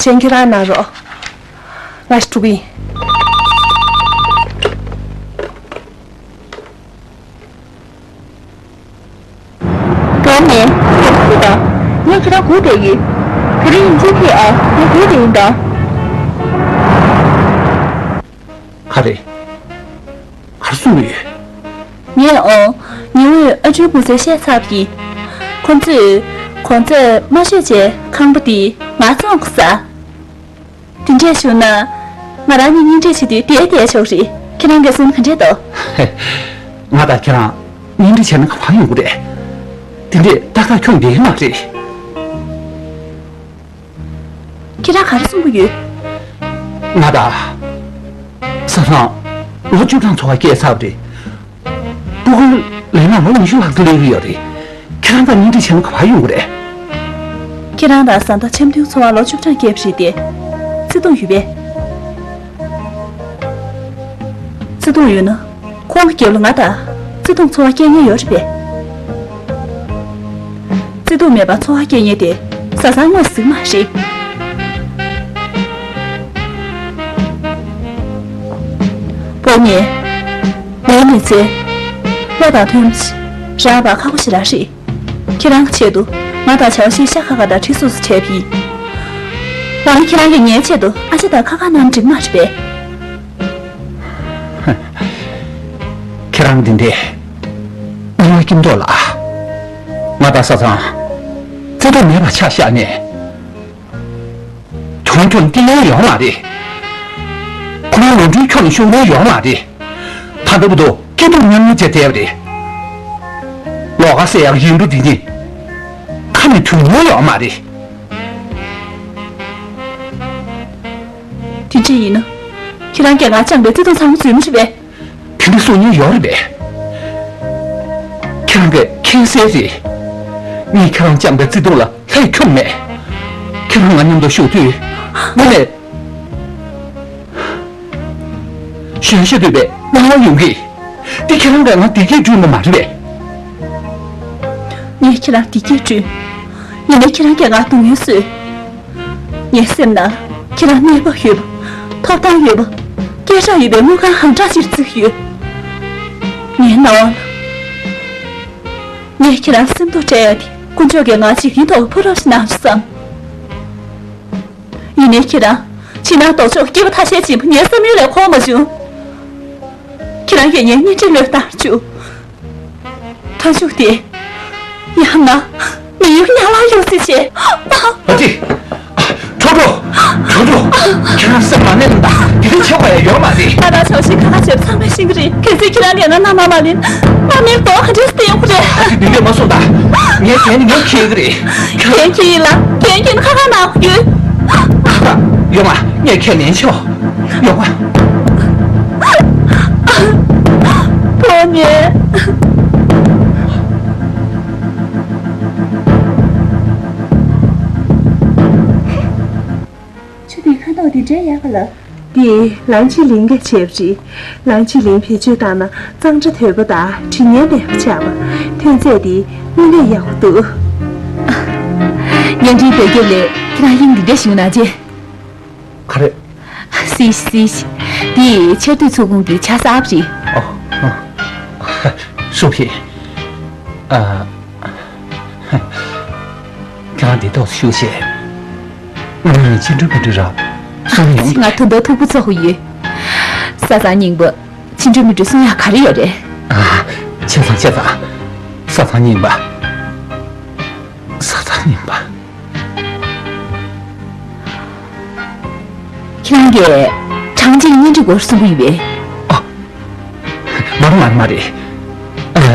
གཞན་ཁྱེད་རང་གནང་རོགས། ང་ཞིག་འགྲོ་གི་ཡིན། གང་ནས་ཁྱེད་ཀྱིས་དང་། ངས་ཁྱེད་རང་སྒུག་བསྡད་ཡོད། དེ་རིང་ཡིན་གཅིག་ཐེག་ཨ། ངས་སྒུག་བསྡད་ཡིན་ད། ག་རེ། ག་རེ་གསུང་གི་ཡོད། ངས་ཨོ། ཉི་འོད་ཨ་ཆུའི་གུང་སེང་བཤད་ཚར་བ་ཡིན། ཁོ་ཚོས་གོང་ཚད་དམའ་ཤོས་བྱས་ཁང་པ་འདི་ང་བཙོང་དགོས་ས། དེ་འདྲས་བྱུང་ན། ང་རང་གཉིས་གཉེན་སྒྲིག་བྱེད་དུས་བསྡད་བསྡད་ཆོག་རེད། ཁྱེད་རང་གིས་གསུངས་ན་ག་འདྲས་འདུག་ང་དང་ཁྱེད་རང་གཉེན་སྒྲིག་བྱས་ན་ག་པར་ཡོང་གི་རེད། དེ་འདྲས་ཏག་ཏག་འཁྱོངས་བསྡད་ཀྱི་མ་རེད། ཁྱེད་རང་ག་རེ་གསུང་གི་ཡོད། ང་དང་། བཟའ་ཚང་ལོ་བཅུ་གྲངས་འཚོ་བ་སྐྱེལ་ཚར་བ་རེད། སྤུ་གུ་ལས་ན་ལོ་ཉི་ཤུ་ལྷག་ཙམ་སླེབས་ཀྱི་ཡོད་རེད། ཁྱེད་རང་དང་གཉེན་སྒྲིག་བྱས་ན་ག་པར་ཡོང་གི་རེད། ཁྱེད་རང་དང་བཟའ་ཟླ་འཆམ་མཐུན་འཚོ་བ་ལོ་བཅུ་གྲངས་སྐྱེལ་བ་རེད་དེ། བརྩེ་དུང་ཡོད་པས། བརྩེ་དུང་ཡོད་ན། ཁོང་གི་རྒྱབ་ལ་ང་དང་བརྩེ་དུང་འཚོ་བ་སྐྱེལ་མཁན་ཡོད་རེད་པས། བརྩེ་དུང་མེད་པར་འཚོ་བ་སྐྱེལ་མཁན་དེ་བཟའ་ཚང་དངོས་སུ་ཟིག་མ་རེད། བོ་ཉེ། ངའི་མི་ཚེ། བློ་དང་མཐུན་པ་ཞིག་རག་པ་ཁག་པོ་ཞིག་རང་རེད། ཁྱེད་རང་གི་ཆེད་དུ་ང་དང་བྱའོ་ཞིས་ཤ་ཁ་ཁ་དང་གྲི་སོ་སོ་བྱས་པ་ཡིན། འོ་ན་ཁྱེད་རང་གིས་ངའི་ཆེད་དུ་ཨ་ཅེ་དང་ཁ་ཁ་གནང་འགྲིག་མ་རེད་པས། ཁྱེད་རང་འདི་འདྲའི་སྣང་བ་སྐྱིད་མདོག་ལ། ང་དང་བཟའ་ཚང་བརྩེ་དུང་མེད་པ་ཆ་བཞག་ནས། གྱོང་གྱོང་སྟེར་ཡ་ཡོད་མ་རེད། ཁོ་རང་ལོ་འདྲིའི་ཁྱོན་ནས་ཤོར་ཡ་ཡོད་མ་རེད། ད་ལྟ་བར་དུ་སྐྱིད་སྡུག་མཉམ་མྱོང་བྱས་བསྡད་པ་རེད། ལོགས་ཀ་ཟེར་ཡག་ཡིག་འབྲུ་འདི་གཉིས་ཁ་ནས་ཐོན་ཡ་ཡོད་མ་རེད། དེ་འདྲ་ཡིན་ན། ཁྱེད་རང་གིས་ང་བཅངས་པའི་བརྩེ་དུང་ཚང་མ་རྫུན་མ་རེད་པས། དེ་འདྲ་གསུང་མྱོང་ཡོད་རེད་པས། ཁྱེད་རང་གིས་མཁྱེན་གསལ་རེད། ངས་ཁྱེད་རང་བཅངས་པའི་བརྩེ་དུང་ལ་ལྷད་འཁྱོམས་མེད། ཁྱེད་རང་ང་མཉམ་དུ་བཞུགས་དུས་དངོས་གནས་གཞོན་ཤ་དོད་པའི་སྣང་བ་ཡོང་གི། འདི་ཁྱེད་རང་གིས་ང་བདེ་སྐྱིད་བསྐྲུན་པ་མ་རེད་པས། ངས་ཁྱེད་རང་བདེ་སྐྱིད་བསྐྲུན། ཡིན་ནའི་ཁྱེད་རང་གིས་ང་སྡུག་བསྔལ་བཟོས། ངའི་སེམས་ནང་ཁྱེད་རང་གནས་བབ་ཡོད་པ། ཐོབ་ཐང་ཡོད་པ། སྐད་གྲགས་ཡོད་པའི་དངུལ་ཁང་ཧང་ཀྲང་ཅིག་བརྩིགས་ཡོད། ངའི་སྣང་བ་ལ། ངས་ཁྱེད་རང་སེམས་སྡུག་སྤྲད་ཡ་དེ་དཀོན་མཆོག་གིས་ང་ཅིག་ཡིན་ཐོག་ཕུ་རབ་ཞིག་གནང་བསམ། ཡིན་ནའི་ཁྱེད་རང་ཕྱི་ནང་ལྡོག་ཕྱོགས་སྐྱེས་བུ་ཐ་ཤལ་ཅིག་ངའི་བསམ་ཡུལ་ལས་འཁོར་མ་བྱུང་། ཁྱེད་རང་གིས་ངའི་གཉེན་སྒྲིག་བློས་བཏང་བཅུག་མཐའ་མཇུག་དེ། ཡང་ན། མི་ཡུལ་ཉག་ལ་ཡོང་སྲིད་ཅེས། ཨ་ཅེ། ཁྲོ་ཁྲོ། ཁྲོ་ཁྲོ། ཁྱེད་རང་སེམས་མ་ནད་ལ། དེ་འདྲ་ཆགས་པ་ཡང་ཡོད་མ་རེད། ང་དང་ཆོག་ཤེས་ཁ་ཁ་བྱེད་ཚང་མས་ཤེས་ཀྱི་རེད། གལ་སྲིད་ཁྱེད་རང་གིས་ང་མནའ་མ་མ་ལེན། ང་མིང་གཏོང་ག་འདྲས་སྟེ་ཡོང་གི་རེད། ཨ་ཅེ་འདི་འདྲས་མ་གསུངས་ད། ངས་གན་ནི་ངས་འཁྱེར་གི་རེད། གན་འཁྱེར་ཡིན་ལ་གན་འཁྱེར་ན་ཁ་ཁ་ནང་ཡོད། ཡོང་ང་ངས་ཁས་ལེན་ཆོག་ཡོང་བ། ཕོ་ཉེ། ཆུ་དེའི་ཁ་དོག་དེ་འདྲའི་ཡག་ག་ལ། དེ་ལང་ཆི་ལིང་གིས་བྱས་པ་རེད། ལང་ཆི་ལིང་བེད་སྤྱོད་བཏང་ན་གཙང་སྦྲ་དོད་པོ་དང་དྲི་ངན་མེད་པ་ཆགས་པ། ཐོན་རྫས་དེ་དངོས་གནས་ཡག་པོ་འདུག་བརྙན་འཕྲིན་བེད་སྤྱོད་ལས་ཁྱེད་རང་དབྱིངས་འདི་འདྲ་ཞིག་ན་ཅེ། ག་རེ། སིས་སིས། འདི་ཆར་དུས་ཚོགས་ཁང་གི་ཆ་གསར་པ་རེད། ཨོ། ཨོ། ཧྲུའུ་ཕིན། ཨ། ཁྱེད་རང་འདི་ཐོག་ཏུ་བཞུགས་ཤིག་ང་གཉིས་ཕྱི་འགྲོ་མི་འགྲོ་ར་གསུང་ཡོང་། ང་ད་དུང་ཐུག་པ་ཚོགས་ཀྱི་ཡོད། བཟའ་ཚང་རྙིང་པ། ཕྱི་འགྲོ་མི་འགྲོ་གསུང་ཡག་ག་རེ་ཡོད་རེད། ཨ། བྱས་ཙང་བྱས་ཙང་། བཟའ་ཚང་རྙིང་པ། བཟའ་ཚང་རྙིང་པ། ཁྱེད་རང་གིས་ཁྲང་ཅིའི་གཉེན་སྒྲིག་སྐོར་གསུང་གི་ཡོད་པས། ཨ། མ་རེད་མ་རེད་མ་རེད། ཨ།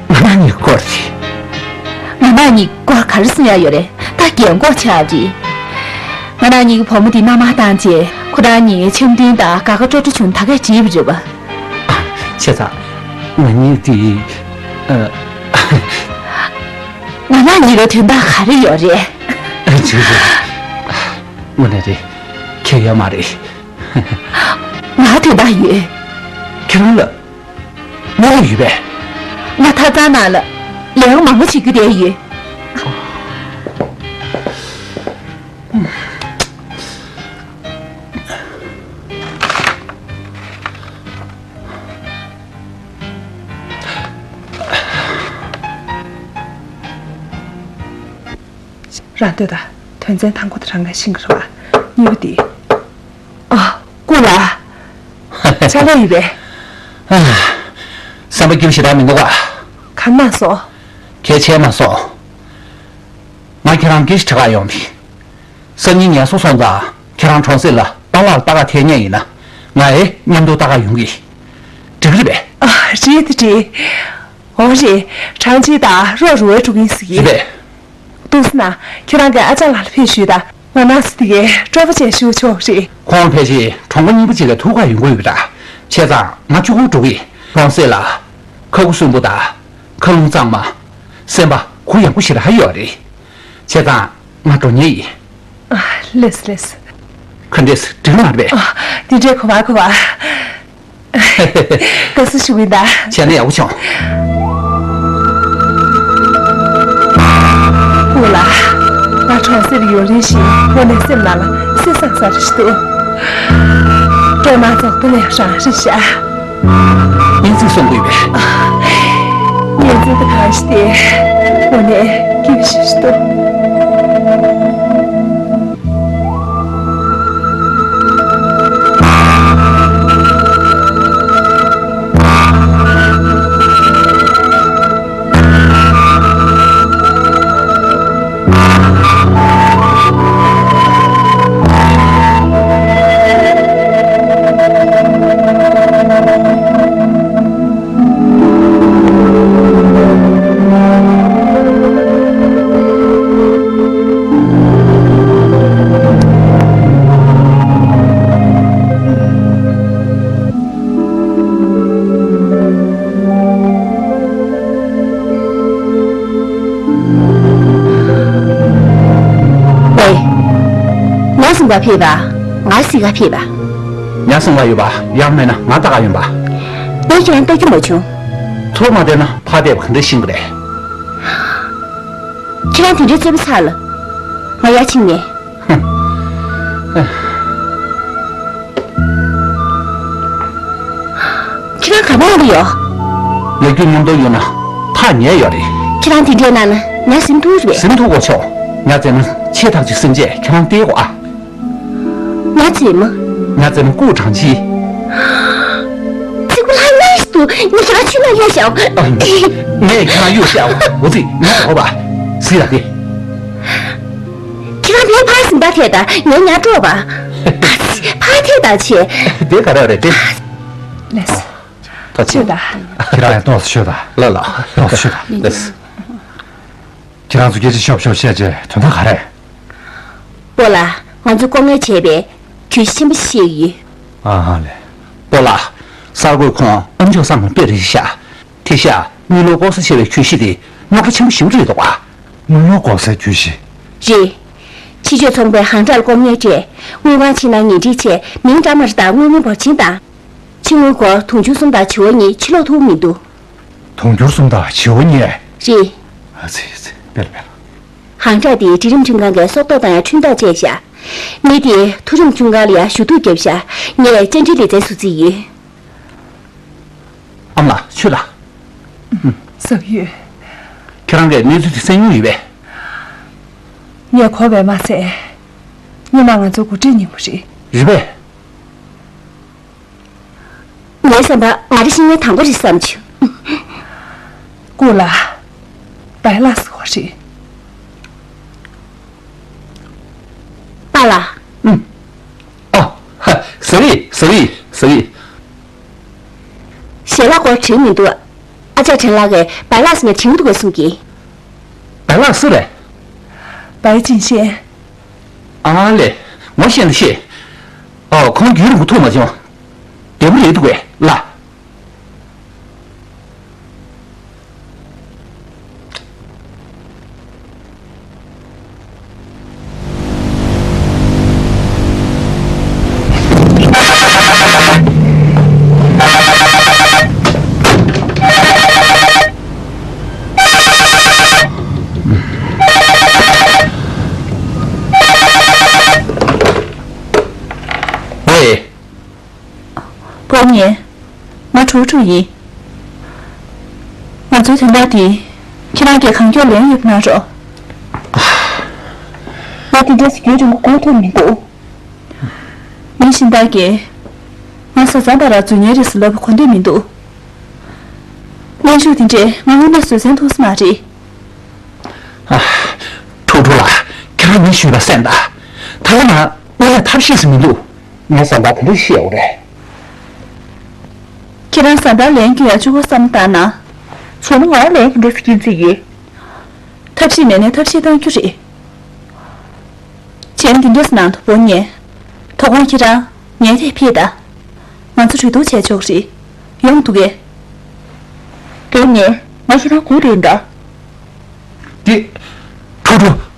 ང་རང་གཉིས་སྐོར་རེད། ང་རང་གཉིས་སྐོར་ག་རེ་གསུང་ཡག་ཡོད་རེད། ད་རྒན་གོག་ཆགས་པ་རེད། ང་རང་གཉིས་ཀྱི་བུ་མོ་འདི་མནའ་མ་བཏང་རྗེས་ཁོ་རང་གཉིས་འཆམ་མཐུན་དང་དགའ་དགའ་སྤྲོ་སྤྲོ་བྱུང་ད་གས་བྲིས་པ་རེད་པ། བྱས་ཙང་ང་གཉིས་དེ། ཨ། ང་རང་གཉིས་ལ་དོན་དག་ག་རེ་ཡོད་རེད། ཅི་རེད། དངོས་གནས་རེད། ཁྱེད་ཡོད་མ་རེད། ང་དོན་དག་ཡོད། ཁྱེད་རང་ལ་གནས་ལུགས་ཡོད་པས། ང་ཐབ་ཚང་ནང་ལ་ལས་ཀ་མང་པོ་བྱེད་རྒྱུ་དེ་ཡོད། རང་ལྟོས་དང་། དོན་ཚན་དང་པོ་དེ་རང་གིས་ཤེས་ཀྱི་རེད་པ། གཉིས་པ་དེ། ཨ། སྐུ་ལ། ཕྱག་ལས་ཡིན་པས། ཨ། སེམས་པ་སྐྱིད་པོ་ཞེ་དྲག་མི་འདུག་ག་ག་མ་སོང་། གལ་ཆེ་མ་སོང་། ང་ཁྱེད་རང་སྐད་ཆ་དྲི་ག་ཡོང་དེ། སང་ཉིན་ངལ་གསོ་སོང་ཙང་ཁྱེད་རང་གྲོང་གསེབ་ལ་པཱ་ལགས་ལ་ལྟ་ག་ཐད་མཁན་ཡིན་ན། ང་ཨེ་མཉམ་དུ་ལྟ་ག་ཡོང་གི། འགྲིག་གི་རེད་པས། ཨ། རེད་དེ་རེད། འོ་རེད། གྲང་ཅིག་དང་རོགས་རུ་བའི་འགྲོ་གིན་ཟིག་རེད་པས། ཏུང་སི་ན། ཁྱེད་རང་གི་ཨ་ཅག་ལགས་ལ་ཕེབས་ཞུས་དང་། ང་ནང་སི་དེ་གའི་སྤྲོ་པོ་བྱས་ཞུ་ཆོག་རེད། ཁོང་ཕལ་ཆེར་གྲོང་པ་རྙིང་པ་ཅིག་གི་ཐུག་ག་ཡོང་གི་ཡོད་པ་འདྲ། བྱས་ཙང་ང་གཅིག་པུ་འགྲོ་གི་ཡིན། གྲོང་གསེབ་ལ་ཁ་ཁུ་སུན་པོ་དང་། ཁ་རླུང་གཙང་མ། སེམས་པ་གུ་ཡངས་པོ་ཞེ་དྲག་ཡོད་རེད། བྱས་ཙང་ང་འགྲོ་མཁན་ཡིན། ཨ། ལགས་སོ་ལགས་སོ། ཁ་འདྲེས་འགྲིག་མ་རེད་པས། ཨ། འདི་འདྲའི་གོ་བ་གོ་བ། དགའ་བསུ་ཞུ་གི་ཡིན་ད། བྱས་ན་ཡག་པོ་བྱུང་། སྐུ་ལ། ང་གྲོང་གསེབ་ལ་ཡོང་རིམ་བཞིན་དངོས་གནས་སེམས་ནང་ལ་སེམས་སང་ས་རེ་ཞིག་འདུག་སྐྱེས་མ་རྫོགས་དུ་ནས་རང་རེད་ཤག་སྙན་ཚིག་གསུང་དགོས་པས། སྙན་ཚིག་དེ་གང་ཞིག་དེ་དངོས་གནས་སྐྱིད་པོ་ཞིག་འདུག་ཨེ། ཉ་སྲིན་པ་ཕེབས་པ། ང་སྲིད་ག་ཕེབས་པ། ཉ་སྲིན་པ་ཡོད་པ་ཡང་མེད་ན་ང་ལྟ་ག་ཡོང་པ། ངས་ཁྱེད་རང་ལྟ་རྒྱུ་མ་བྱུང་། ཚུར་མ་བལྟས་ན་ཕར་བལྟས་པ་ག་འདྲ་ཤེས་ཀྱི་རེད། ཁྱེད་རང་དེ་འདྲའི་རྩོད་པ་ཚར་ལ། ང་ཡར་ཕྱིན་ནས། ཁྱེད་རང་ག་པར་འགྲོ་གི་ཡོད། ལས་རྒྱུ་མཉམ་དུ་ཡོད་ན་ཐག་ཉེ་ཡོད་རེད། ཁྱེད་རང་དེ་འདྲས་གནང་ན་ང་ཟིན་ཐུབ་རེད། ཟིན་ཐུབ་གོ་ཆོག་ཉ་རྩེ་ན་ཆེས་ཐག་ཆོད་སེམས་ཅན་ཁྱེད་རང་བལྟས་གོ་ཨ། ཉ་རྩེ་མ། ཉ་རྩེ་མ་ཀུའུ་ཀྲང་ཆི། ཚིག་པ་ལྷག་ལྷག་ཞིག་འདུག་ངས་ཁྱེད་རང་ཆུ་ནང་གཡུགས་བཞག་ངས་ཁྱེད་རང་གཡུགས་བཞག་འོ་ཙི་ང་གོ་བ། ཟིན་ལ་གི། ཁྱེད་རང་དེ་ཕར་ཟིན་པ་ཐད་ད་ངའི་ཉ་སྤྲོ་བ། ཕར་ཐད་ད་ཆེ། དེ་ག་རེ་རེད་དེ། ལགས་སོ། ཐུགས་རྗེ་ཆེ། ད། ཁྱེད་རང་ཡང་ཏོག་ཙམ་ཤོད་ད། ལ་ལ། ཏོག་ཙམ་ཤོད་ད། ལགས་སོ། ཁྱེད་རང་ཚོ་སྐད་ཆ་ཤོབ་ཤོབ་བཤད་རྗེས་དོན་དག་ག་རེ། སྤོ་ལགས། ང་ཚོ་ལྐོག་རྔན་བྱས་པའི་གྱོད་གཞི་ཆེན་པོ་ཞིག་ཡོད། ཨ་ཧ་ལེ། སྤོ་ལགས། གསར་འགོད་ཁོང་ཨམ་ཅོག་བསམ་ནང་དཔེ་རེ་བཞག་དེ་བཞག་དངུལ་ལོར་ལྐོག་ཟ་བྱས་པའི་གྱོད་གཞི་དེ་རྙོག་དྲ་ཆེན་པོ་ཞིག་རེད་འདུག་ག་དངུལ་ལོར་ལྐོག་ཟའི་གྱོད་གཞི། རེད། ཕྱི་ཕྱོགས་ཚོང་པས་ཧང་ཀྲང་ལ་ལྐོག་རྔན་སྤྲད། དངུལ་ཁང་ཕྱི་ནང་ཉེ་འཁྲིས་བྱས་མིང་ཀྲང་མར་དང་དངུལ་མིང་འབོར་ཆེན་དང་། ཕྱི་དངུལ་སྒོར་དུང་ཕྱུར་གསུམ་དང་བྱེ་བ་གཉིས་ཕྱིར་སློག་ཐུབ་མི་འདུག་དུང་ཕྱུར་གསུམ་དང་བྱེ་བ་གཉིས། རེད། ཨ་ཙི་ཙི་སྤེལ་སྤེལ། ཧང་ཀྲང་དེ་འབྲིང་རིམ་ཁྲིམས་ཁང་གིས་སྲོག་ཐོག་བཏང་ཡ་ཁྲིམས་ཐག་བཅད་བཞག་མི་དེ་མཐོ་རིམ་ཁྲིམས་ཁང་ལ་ཡ་ཞུ་གཏུག་བརྒྱབ་བཞག་ངས་བཅར་འདྲིའི་ལེ་ཚན་བཟོ་རྩིས་ཡོད། ཨ་མ་ལགས་ཆོས་ལ། ཟབ་ཡོད། ཁྱེད་རང་གིས་གནས་ཚུལ་དེ་གསན་མྱོང་ཡོད་པས། ངས་གོ་བས་མ་ཟད། སྔོན་མ་ང་ཚོ་འགོ་ཁྲིད་གཉིས་པོ་རེད། རེད་པས། ངའི་བསམ་པར་ང་རེ་ཤི་ངའི་དང་པོ་རེད་བསམ་བྱུང་། སྐུ་ལ། བའི་ལགས་སུ་ཧོ་རེད། པཱ་ལགས། ཨུམ། ཨ། ཧ། ཟ་རི། ཟ་རི། ཟ་རི། ཞལ་ལག་སྐོར་དྲིས་མི་འདུག་ཨ་ཅག་ཁྲེན་ལགས་ཀྱིས་བའི་ལགས་ངས་དྲིས་འདུག་གས་གསུང་གི། བའི་ལགས་སུ་རེད། བའི་ཅིན་ཤན། ཨ་ལེ། ངོ་ཤེས་ན་ཤེས། ཨོ་ཁོང་རྒྱུན་རིང་པོ་ཐུག་མ་བྱུང་། བདེ་པོ་རེད་འདུག་གས་ལ། སྤོ་ཉེ། ང་ཁྲུའུ་ཁྲུའུ་ཡིན། ང་ཚོའི་དོན་དག་དེ་ཁྱེད་རང་གིས་གང་མགྱོགས་ལན་ཡོད་པ་གནང་རོགས། ང་དེ་འདྲ་ཞིག་རྒྱུན་རིང་པོ་སྒུག་ཐུབ་མི་འདུག་མི་གཞན་དག་གིས་ང་བཟའ་ཚང་བར་རྫུན་ཉེས་རེད་ཟེར་ལབ་པ་གོ་འདོད་མི་འདུག་གནོན་ཤུགས་དེ་འདྲས་ང་དངོས་གནས་བཟོད་བསྲན་ཐུབ་ས་མ་རེད། ཨ། ཁྲུའུ་ཁྲུའུ་ལགས། ཁྱེད་རང་མི་ཞུས་པ་གསན་དང་། ད་ག་ནང་དངོས་གནས་ཐབས་ཤེས་སུ་མི་འདུག་ངས་བསམ་པ་དེ་འདྲ་བཤད་འོ་རེད། ཁྱེད་རང་བཟའ་ཟླར་ལན་སྐྱོན་ཡག་བཅུག་གོ་བསམ་བཏང་ན། བྱས་ན་ང་ལན་ག་འདྲ་ཞིག་སྐྱོན་རྩིས་ཡིན། ཐབས་ཤེས་མེད་ན་ཐབས་ཤེས་གཏང་རྒྱུ་རེད། བྱས་ན་འདི་འདྲས་གནང་དང་སྤོ་ཉེ། དོ་དགོང་ཁྱེད་རང་ངའི་ཐད་ཕེབས་དང་། ང་ཚོ་གྲོས་བསྡུར་བྱས་ཆོག་གི་རེད། ཡོང་འདུག་གས། སྤོ་ཉེ། ང་ཁྱེད་རང་སྒུག་བསྡད་ཡིན་ད། འདི། ཁྲུའུ་ཁྲུའུ།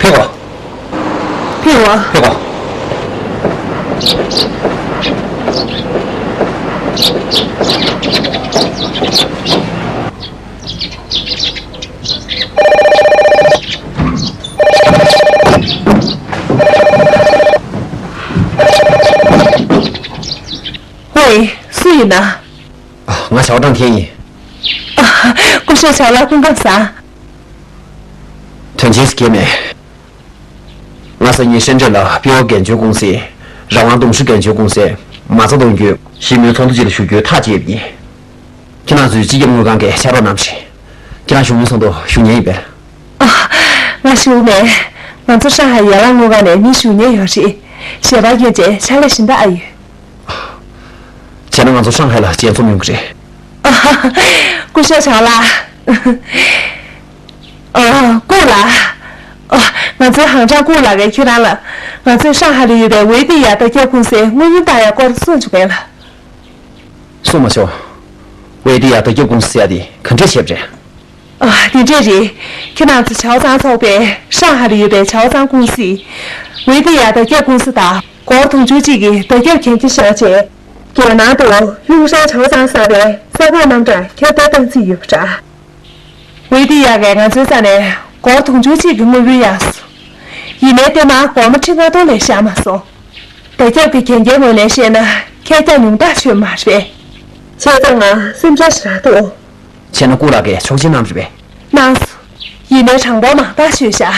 ཕེབས་གོ། ཕེབས་གོ། ཕེབས་གོ། ཝེ། སུ་ཡིན་ན། ང་ཞའོ་ཀྲང་ཐེན་ཡིན། སྐུ་ཞབས་ཞའོ་ལགས་སྐུ་ཁམས་བཟང་། དོན་ཆེན་ཞིག་གལ་མེད། ང་སང་ཉིན་ཧྲེན་ཀྲེན་ལ་པི་ཨོ་རྒན་གཅོད་ཀུང་སི། རང་དབང་གདོང་ཧྲུག་རྒན་གཅོད་ཀུང་སི། མ་རྩ་གཏོང་རྒྱུའི་ཞི་མོལ་ཚོགས་འདུ་ཅིག་ལ་ཞུགས་རྒྱུའི་ཐག་བཅད་པ་ཡིན། ཁྱེད་རང་ཚོའི་སྤྱི་ཁྱབ་དངུལ་ཁང་གི་ཕྱག་རོགས་གནང་རེད། ཁྱེད་རང་བཞུགས་མོལ་ཚོགས་འདུ་ཞུགས་མཁན་ཡིན་པས། ཨ། ང་ཞུ་མེད། ང་ཚོ་ཧྲང་ཧའེ་ཡན་ལག་དངུལ་ཁང་ནས་མི་ཞུ་མཁན་ཡོད་རེད། ཞལ་པར་བསྐྱོན་རྗེས་ཕྱག་ལས་གཞན་དག་ཨ་ཡོད། བྱས་ན་ང་ཚོ་ཧྲང་ཧའེ་ལ་མཇལ་འཛོམས་ཡོང་གི་རེད། ཨ། སྐུ་ཞབས་ཞའོ་ལགས། ཨ། ཀུའུ་ལགས། ཨ། ང་ཚོའི་ཧང་ཀྲང་ཀུའུ་ལགས་ཀྱིས་ཁྱེད་རང་ལ་ང་ཚོས་ཧྲང་ཧའེ་ལ་ཡོད་པའི་ཝེ་ཏི་ཡ་བརྡ་ཁྱབ་ཀུང་སིའི་དངུལ་བུན་བཏང་ཡག་སྐོར་གསུངས་བྱུང་མེད་ལ། གསུངས་མ་བྱུང་། ཝེ་ཏི་ཡ་བརྡ་ཁྱབ་ཀུང་སི་ཟེར་ཡ་དེ་ག་འདྲས་བྱས་པ་རེད། ཨ། དེ་འདྲས་རེད། ཁྱེད་རང་ཚོ་ཆའོ་ཚང་ཚོགས་པས་ཧྲང་ཧའེ་ལ་ཡོད་པའི་ཆའོ་ཚང་ཀུང་སི། ཝེ་ཏི་ཡ་བརྡ་ཁྱབ་ཀུང་སི་དང་སྒོར་དུང་ཕྱུར་གཅིག་གི་བརྡ་ཁྱབ་གན་རྒྱ་བཞག་རྗེས། རྒྱལ་ནང་དུ་ཡུང་ཧྲན་ཆའོ་ཚང་གསར་པའི་ས་ཁོངས་རྣམ་གྲངས་ཁྱབ་གདལ་བཏང་རྩིས་ཡོད་པ་འདྲ། ཝེ་ཏི་ཡ་གིས་ང་ཚོའི་རྩ་ནས་སྒོར་དུང་ཕྱུར་གཅིག་གི་དངུལ་བུན་གཡར་སོང་། ཡིན་ནའི་སྟོད་མར་སྒོར་མོ་ཁྲི་ལྔ་སྟོང་ལས་བཞག་མ་སོང་། བརྡ་ཁྱབ་ཀྱི་གན་རྒྱའི་ངོས་ནས་བཤད་ན་ཁྱེད་ཀྱང་ཉུང་ཐག་ཆོད་མ་རེད་པས། བྱས་ཙང་ང་སེམས་ཁྲལ་ཞེ་དྲག་འདུག་བྱས་ན་ཀུའུ་ལགས་ཀྱིས་ཆོག་མཆན་གནང་རེད་པས། གནང་སོང་། ཡིན་ནའི་གྲངས་འབོར་མང་དག་ཤོས་བཞག་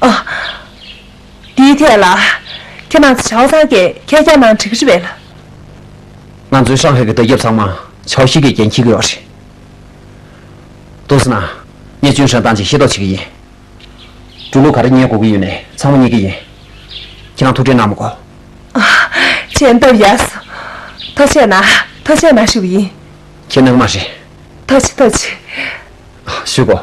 ཨ། འདིའི་ཐད་ལ། ཁྱེད་རང་ཚོ་ཆའོ་ཚང་གིས་ཁས་བསྐྱར་གནང་འགྲིག་གི་རེད་པས་ལགས། ང་ཚོའི་ཧྲང་ཧའེ་གི་བརྡ་ཁྱབ་ཚང་མ་ཆའོ་ཞི་གིས་འགན་འཁྱེར་གྱི་ཡོད་རེད། འདུག་སེ་ན། ངས་ཅུན་ཧྲན་ཏང་ཅིག་ཤེས་རྟོགས་བྱེད་ཀྱི་ཡིན། འགྲོ་ལུགས་ག་རེ་རྙེད་དགོས་ཀྱི་ཡོད་ནའི་ཚང་མ་རྙེད་ཀྱི་ཡིན། ཁྱེད་རང་ཐུགས་ཁྲལ་གནང་མི་དགོས། ཨ། བྱས་ན་ཡག་སོང་། ཐུགས་རྗེ་གནང་། ཐུགས་རྗེ་གནང་ཞུ་གི་ཡིན། ཁྱེད་ནང་མ་རེད། ཐུགས་རྗེ་ཐུགས་རྗེ། ཞུ་གོ།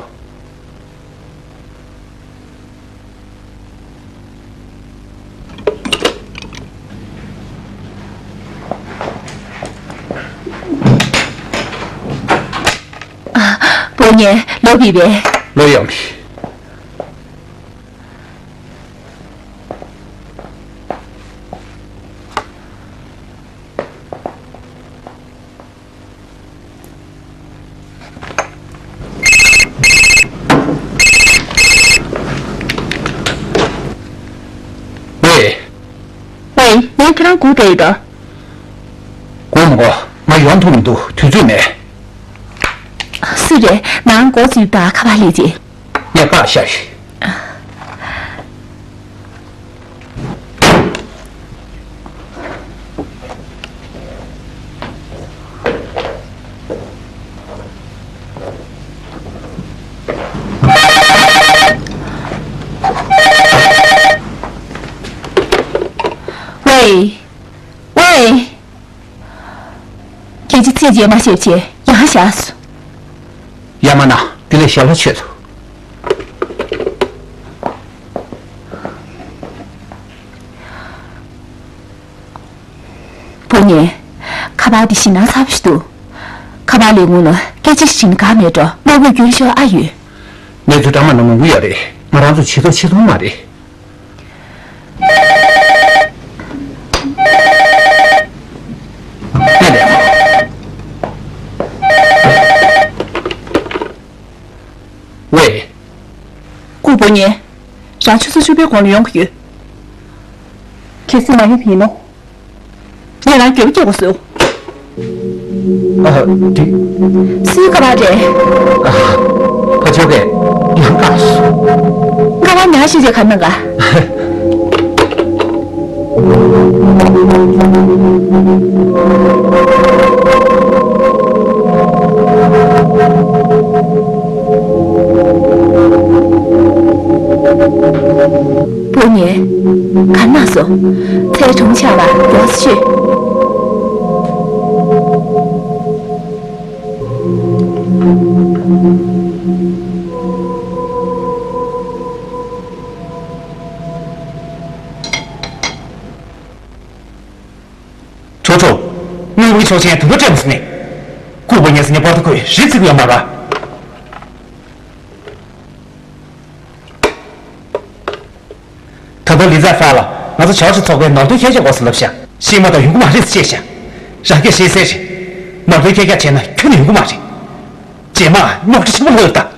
ཨ། སྤོ་ཉེ། ལོག་པའི་བས། ལོག་ཡོང་མི། ཝེ། ཝེ། ངས་ཁྱེད་རང་སྒུག་བསྡད་ཡོད་དོ། སྒུག་མི་དགོས། ང་ཡོང་ཐུབ་མི་འདུག་དུས་ཚོད་མེད། སུ་རེད། ནང་སྒོ་ཚུགས་དང་ཁ་པར་སླེབས་རྗེས། ངས་པར་ཤར་ཞིག་ཝེ། ཝེ། ཁྱེད་ཀྱིས་ཚིག་རྗེས་མ་བཤད་བྱས་ཡར་བཞག་སོང་། ཡར་མ་གནང་། དེ་ལས་ཞལ་ལྷ་མཆོད་དོ། བུ་ ངས། ཁ་པར་འདི་ཞེད་སྣང་ཚ་པོ་ཞིག་འདུག་ཁ་པར་ལས་ཁུངས་ལ་སྐད་ཆ་ཞིག་དྲིས་ན་དགའ་མེད་འགྲོ། དམའ་འབེབས་སྐྱོན་ཤོར་ཨ་ཡོད། གནས་ཚུལ་འདྲ་མིན་ངོ་གི་ཡོད་རེད། ང་རང་ཚོ་བྱེད་ཐབས་ཆེ་མཐོང་མ་རེད། ཝེ། ལྐུགས་པ་ཉེ། རང་ཆུ་ཚོད་བཅུ་པའི་གོང་ལ་ཡོང་གི་ཡོད། གལ་སྲིད་མ་ཡོང་བ་ཡིན་ནོ། ངས་རང་འགྱོད་པ་སྐྱེ་དགོས་སོ། ཨ། འདི། སུའི་ཁ་པར་རེད། ཨ། ཕ་ཆོས་ཀས་ཡང་བཀག་སོང་། ཁ་པར་ཉར་ཤེས་བྱས་ག་ན་ག་བུ་ཉེ། ག་ན་སོང་། ཚེ་གྲོང་ཆགས་ལ་མགྱོགས་སེ་ཤོད། ཁྲོ་ཁྲོ། དངུལ་བུའི་ཆོག་མཆན་དུམ་བུ་སྤྲད་མ་སོང་ནས། ལྐུགས་པ་ཉེ་ཟེར་ནས་པོ་ཏི་ཁོས་རི་བརྩིགས་ཡོད་མ་རེད། ད་ལྟ་ལི་ཛ་ཧྥ་ལ་ང་ཚོ་ཇོར་ཇི་ཚོགས་པའི་ནོར་དོན་ཁྱད་ཆོས་སྐོར་སླེབས་ཤག་ཤེས་མ་གཏོགས་ཡོང་གི་མ་རེད་ཟེར་བཤད་ཤག་རང་སྐད་ཤེས་གསལ་རེད། ནོར་དོན་ཁྱེད་ཀྱིས་བྱས་ན་ཁྱོན་ནས་ཡོང་གི་མ་རེད། རྗེས་མ་རྙོག་དྲ་ཆེན་པོ་ལྷོད་ཡོད་ད།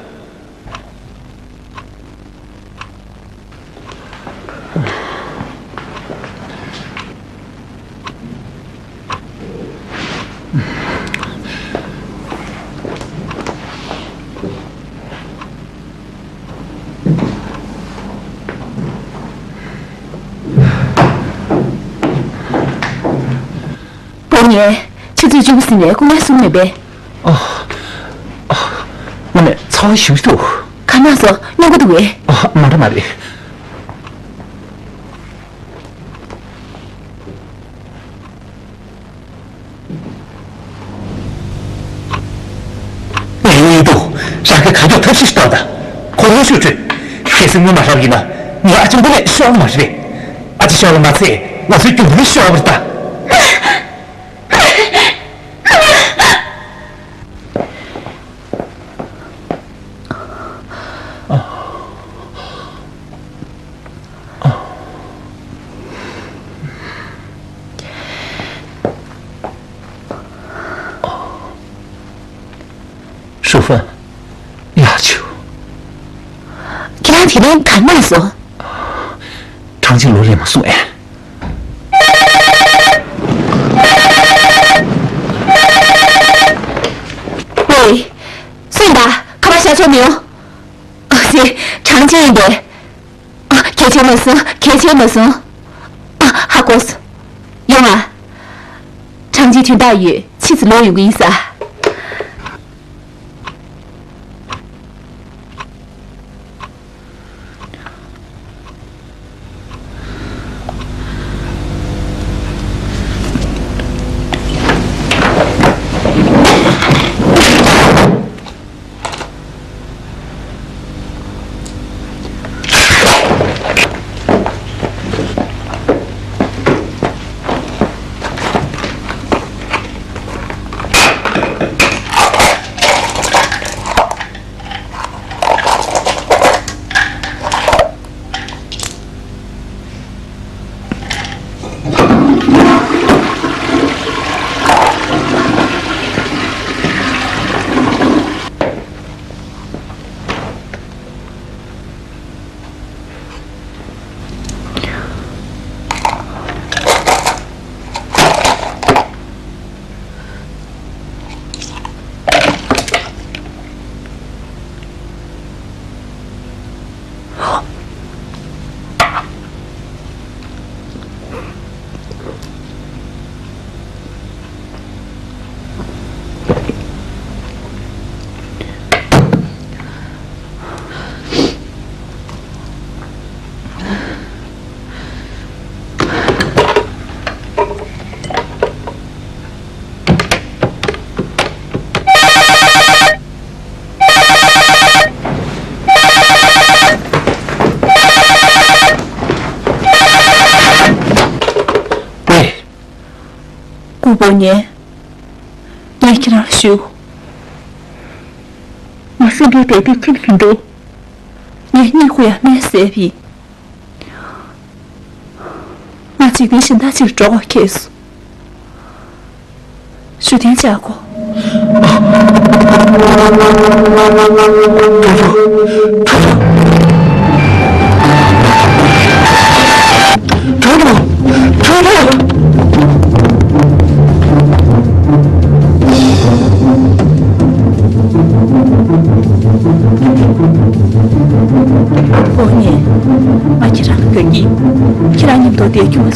བུ་ཉེ། ཆུ་ཚོད་བཅུ་པ་ཟིན་ནས་སྐུ་ངལ་གསོ་མེད་པས། ཨ། ཨ། དངོས་གནས་ཚ་བ་ཞེ་པོ་འདུག་ག་ན་སོང་། སྙུང་གི་འདུག་གས། ཨ། མ་འདྲ་མ་རེད། ངའི་སྙིང་སྡུག་རང་གིས་གང་མགྱོགས་ཐབས་ཤེས་ཤིག་གཏོང་དང་། ཁོ་རང་ཤུགས་སྤྲོད། གལ་སྲིད་དངུལ་མ་རག་ཡིན་ན། ངའི་ཨ་ཅག་འདི་ནས་ཤོར་བ་མ་རེད་པས། ཨ་ཅག་ཤོར་བ་མ་ཚད་ང་ཚོའི་རྒྱུ་ནོར་ཤོར་བ་རེད་ད། ཧྲུའུ་ཧྥང་། ཡག་བྱུང་། ཁྱེད་རང་དེ་རིང་ག་ན་སོང་། ཁྲང་ཅིན་ལོ་སླེབས་མ་སོང་ཨེ། ཝེ། སུ་ཡིན་པ། ཁ་པར་ཤར་ཆོག་མི་ཡོང་། ཨ་ཙི། ཁྲང་ཅིན་ཡིན་པས། ཨ། གལ་ཆེ་མ་སོང་། གལ་ཆེ་མ་སོང་། ཨ། ཧ་གོ་སོང་། ཡོང་ཨ། ཁྲང་ཅིན་དོན་དག་ཡོད། ཕྱིས་སུ་ལོག་ཡོང་གི་ཡིན་ས། སྐུ་ཕོ་ཉེ། ངས་ཁྱེད་རང་ལ་ཞུ། ང་སེམས་པའི་བདེ་སྡུག་ཁྱོན་ནས་མི་འདུག་ངས་གཉིད་ཁུག་ཡ་སྨན་བཟས་པ་ཡིན། ང་འཇིག་རྟེན་གཞན་དག་ཅིག་ལ་འགྲོ་དགོས་ཁེལ་སོང་། བཞུགས་གདན་འཇགས་དགོས། ཨོ་ཉེ། ང་ཁྱེད་རང་ལ་དགའ་གི། ཁྱེད་རང་མཉམ་དུ་བསྡད་རྒྱུ་ང་